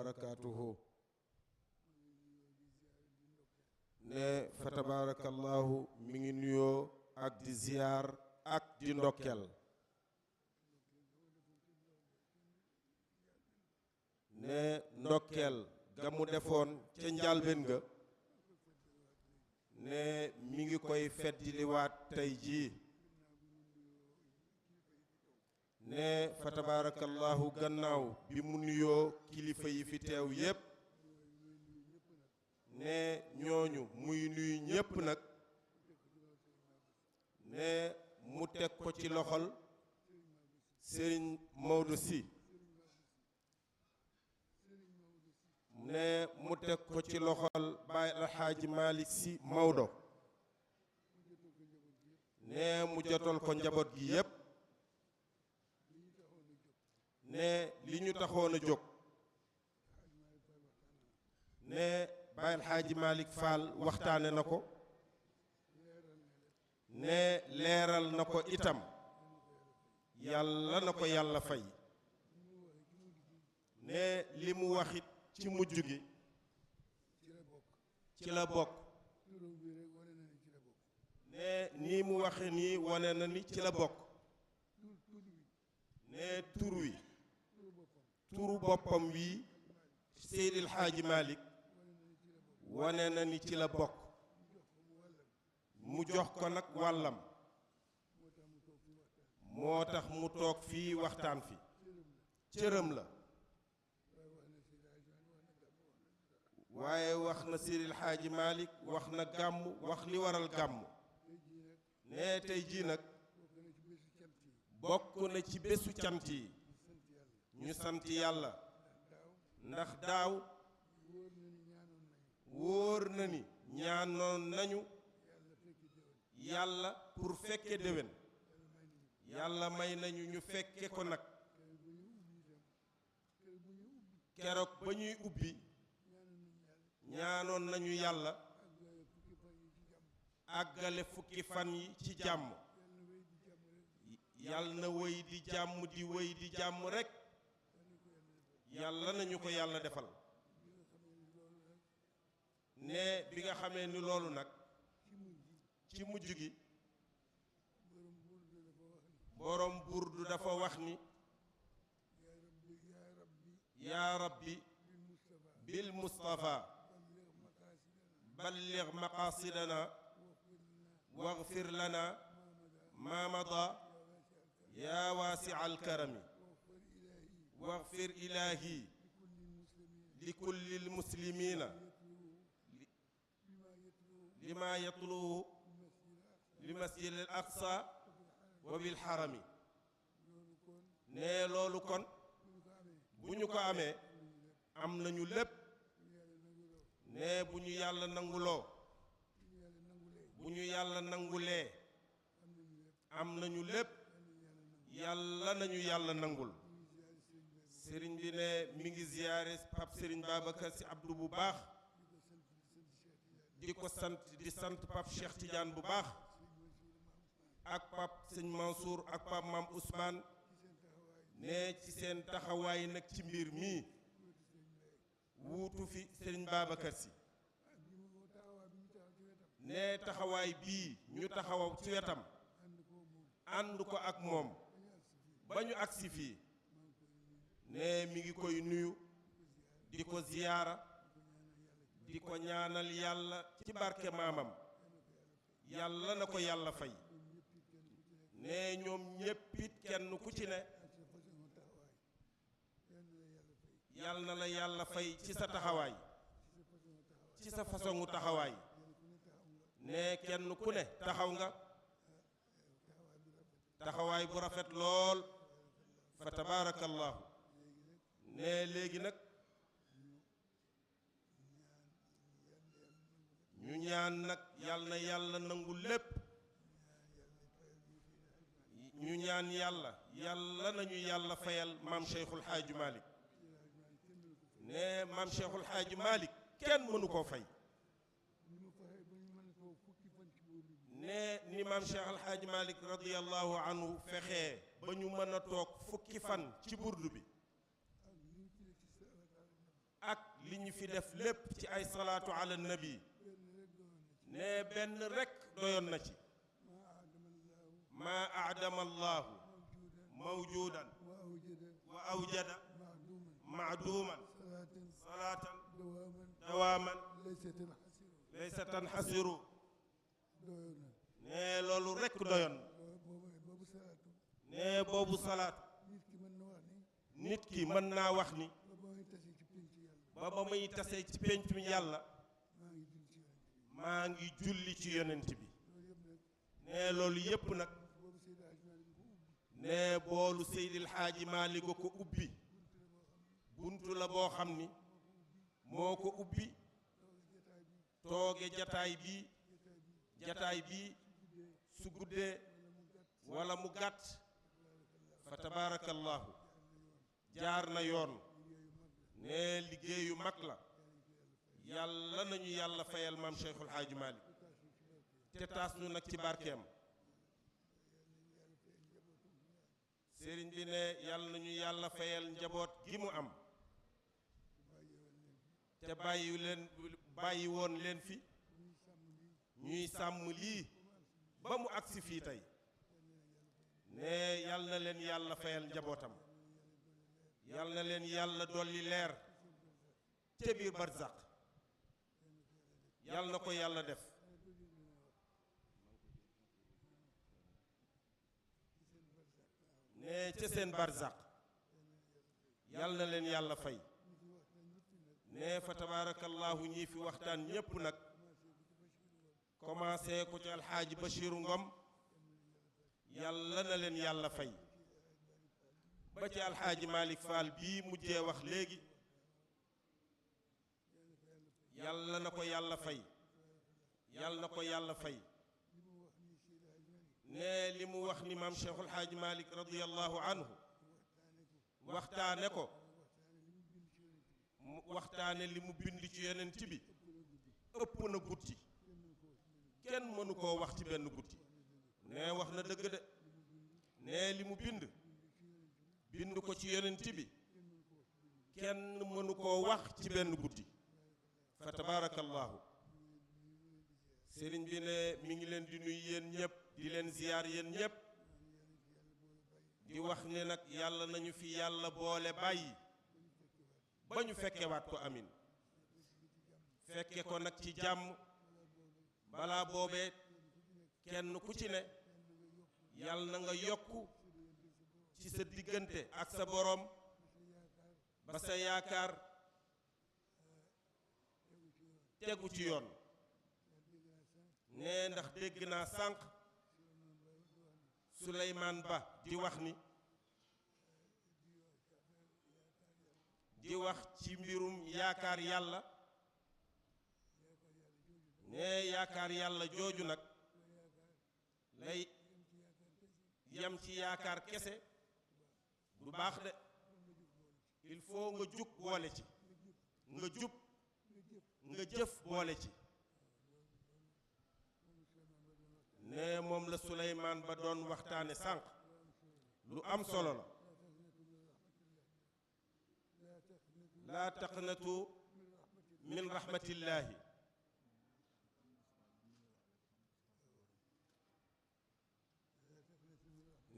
barakatuhu ne fa tabarakallahu mi ngi nuyoo ak di ziyaar ak di ndokkel ne ndokkel ga mu defoon ca njalbeen ga ne mi ngi koy feddiliwaat tey jii ne fa tabarakallahu gannaaw bi mu nuyoo kilifa yi fi teew yépp ne ñooñu muy nuyu ñépp nag ne mu teg ko ci loxol Serigne Maodo Sy ne mu teg ko ci loxol Baye Alxaaji Malick Sy Maodo ne mu jotal ko njaboot gi yépp ne li ñu taxoon a jóg ne Baye Alxaaji Malick Fall waxtaane na ko ne leeral na ko itam yàlla na ko yàlla fay ne li mu waxit ci mujj gi ci la bokk ne nii mu waxe nii wane na ni ci la bokk ne tur wi turu boppam wi Seydil Xaaji Malick wane na ni ci la bokk mu jox ko nag wàllam moo tax mu toog fii waxtaan fi cëram la waaye wax na Seydil Xaaji Malick wax na gàmm wax li waral gàmm ne tey jii nag bokk na ci bésu cant yi ñu sant yàlla ndax daaw wóor na ni ñaanoon nañu yàlla pour fekke déwén yàlla may nañu ñu fekke ko nag keroog ba ñuy ubbi ñaanoon nañu yàlla àggale fukki fan yi ci jàmm yàlla na wéy di jàmm di wéy di jàmm rekk yàlla nañu ko yàlla defal ne bi nga xamee ni loolu nag ci mujj gi borom burdu dafa wax ni yaa rabbi bil mustafa balligh maqasidana waghfir lana ma mada yaa waasi'a alkarami waghfir ilahi li kulli almuslimina lima yatluhu li masjid al aqsa wa bil harami ne loolu kon bu ñu ko amee am nañu lépp ne bu ñu yàlla nanguloo bu ñu yàlla nangulee am nañu lépp yàlla nañu yàlla nangul sëriñ bi ne mi ngi ziyaare Pape Sëriñ Babacar Sy Abdou bu baax di ko sant di sant Pape Cheikh Tidiane bu baax ak Pape Sëñ Mansour ak Pape Mame Ousmane ne ci seen taxawaay nag ci mbir mii wuutu fi Sëriñ Babacar Sy ne taxawaay bii ñu taxawaw ci wetam ànd ko ak moom ba ñu agsi fii ne mi ngi koy nuyu di ko ziyaara di ko ñaanal yàlla ci barke maamam yàlla na ko yàlla fay ne ñoom ñéppit kenn ku ci ne yàlla na la yàlla fay ci sa taxawaay ci sa façon taxawaay ne kenn ku ne taxaw nga taxawaay bu rafet lool fa tabarakallahu ne léegi nag ñu ñaan nag yàlla na yàlla nangu lépp ñu ñaan yàlla nañu yàlla fayal maam Cheikhul Hadji Malick ne maam Cheikhul Hadji Malick kenn mënu koo fay ne ni maam Cheikhul Hadji Malick radiyallahu anhu fexee ba ñu mën a toog fukki fan ci burdu bi ak li ñu fi def lépp ci ay salaatu ala nabi ne benn rekk doyoon na ci maa aadama allahu mawjudan wa awjada maaduman salaatan dawaaman laysa tanxasiru ne loolu rekk doyoon ne boobu salaat nit ki mën naa wax ni ba ba muy tase ci péncum yàlla maa ngi julli ci yonent bi ne loolu yépp nag ne boolu Seydil Xaaji Maalik ko ubbi buntu la boo xam ni moo ko ubbi tooge jataay bii su guddee wala mu gàtt fa tabaarakallahu jaar na yoon ne liggéeyu mag la yàlla nañu yàlla fayal maam Cheikhul Xaaji Maalik te taas nu nag ci barkeem sëriñ bi ne yàlla nañu yàlla fayal njaboot gi mu am te bàyyi woon leen fi ñuy sàmm lii ba mu agsi fii tey ne yàlla na leen yàlla fayal njabootam yàlla na leen yàlla dolli leer ca biir barzaq yàlla na ko yàlla def ne ca seen barzaq yàlla na leen yàlla fay ne fa tabaarakallahu ñii fi waxtaan ñépp nag commencé ko ci alxaaji Bachiru Ngom yàlla na leen yàlla fay ba ci alxaaji Malick Fall bii mujjee wax léegi yàlla na ko yàlla fay yàlla na ko yàlla fay ne li mu wax ni maam Cheikhul Xaaji Malick radiyallahu anhu waxtaane ko waxtaane li mu bind ci yonent bi ëpp na guddi kenn mënu koo wax ci benn guddi ne wax na dëgg de ne li mu bind ko ci yonent bi kenn mënu koo wax ci benn guddi fa tabaarakallahu sëriñ bi ne mi ngi leen di nuyu yéen ñëpp di leen ziyaar yéen ñëpp di wax ne nag yàlla nañu fi yàlla boole bàyyi ba ñu fekkewaat ko amin fekke ko nag ci jàmm balaa boobee kenn ku ci ne yàlla na nga yokku ci sa diggante ak sa boroom ba sa yaakaar tegu ci yoon ne ndax dégg naa sànq Souleymane Ba di wax ni di wax ci mbirum yaakaar yàlla ne yaakaar yàlla jooju nag lay yem ci yaakaar kese du baax de il faut nga jug boole ci nga jub nga jëf boole ci ne moom la Souleymane Ba doon waxtaane sànq lu am solo la laa taqnatu min rahmatillahi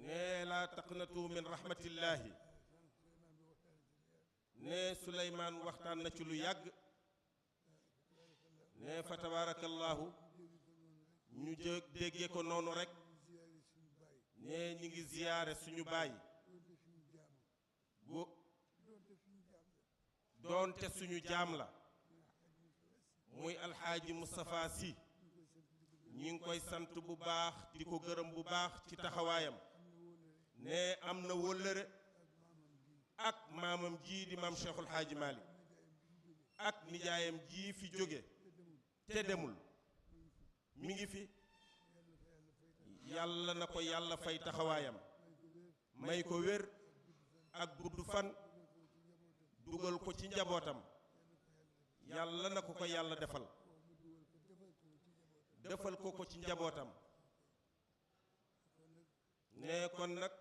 ne laa taqnatu min rahmatillahi ne Souleymane waxtaan na ci lu yàgg ne fa tabaarakallahu ñu déggee ko noonu rek ne ñi ngi ziyaare suñu baay bu doonte suñu jaam la muy alxaaji Moustapha Sy ñi ngi koy sant bu baax di ko gërëm bu baax ci taxawaayam ne am na wóllëre ak maamam jii di maam Cheikhul Xaaji Malick ak nijaayam jii fi jóge te demul mi ngi fi yàlla na ko yàlla fay taxawaayam may ko wér ak gudd fan dugal ko ci njabootam yàlla na ko yàlla defal ko ci njabootam ne kon nag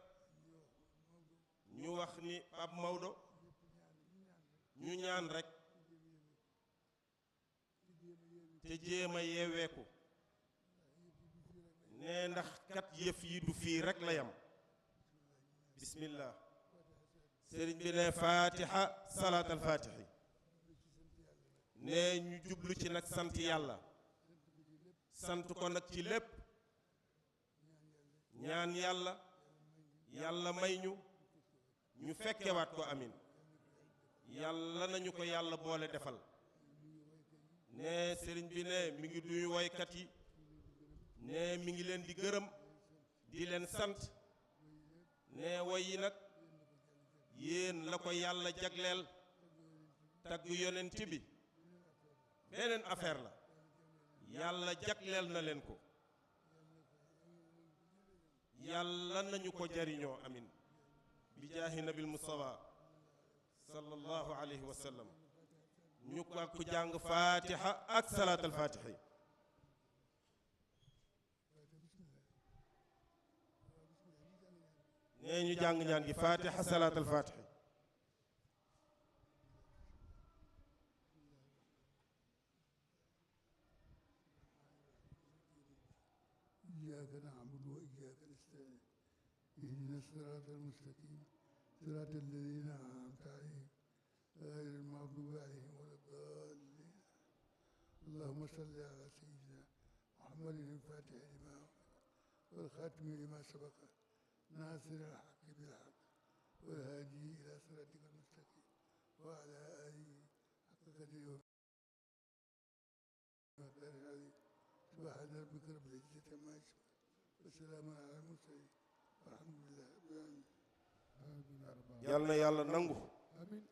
ñu wax ni Pape Maodo ñu ñaan rek te jéem a yeeweeku ne ndax kat yëf yi du fii rek la yam bismillah sëriñ bi ne fatiha salaat al fatixi ne ñu jublu ci nag sant yàlla sant ko nag ci lépp ñaan yàlla yàlla may ñu fekkewaat ko amin yàlla nañu ko yàlla boole defal ne sëriñ bi ne mi ngi duñu woykat yi ne mi ngi leen di gërëm di leen sant ne woy yi nag yéen la ko yàlla jagleel tagg yonent bi beneen affaire la yàlla jagleel na leen ko yàlla nañu ko jariñoo amin bi jaahi nabil mustafa sallallahu alayhi wa sallam ñu ko jàng fatiha ak salaat al fatihi nee ñu jàng ñaan gi fatiha salaat al fatihi إياك نعبد وإياك نستعين اهدنا الصراط المستقيم صراط الذين أنعمت عليهم غير المغضوب عليهم ولا الضالين اللهم صل على سيدنا محمد الفاتح لما والخاتم لما سبق ناصر الحق بالحق والهادي إلى صراطك المستقيم وعلى آله حق قدره ومقداره العظيم سبحان ربك رب العزة عما يصفون وسلام على المرسلين والحمد لله رب العالمين. yal na yàlla nangu. Amiin.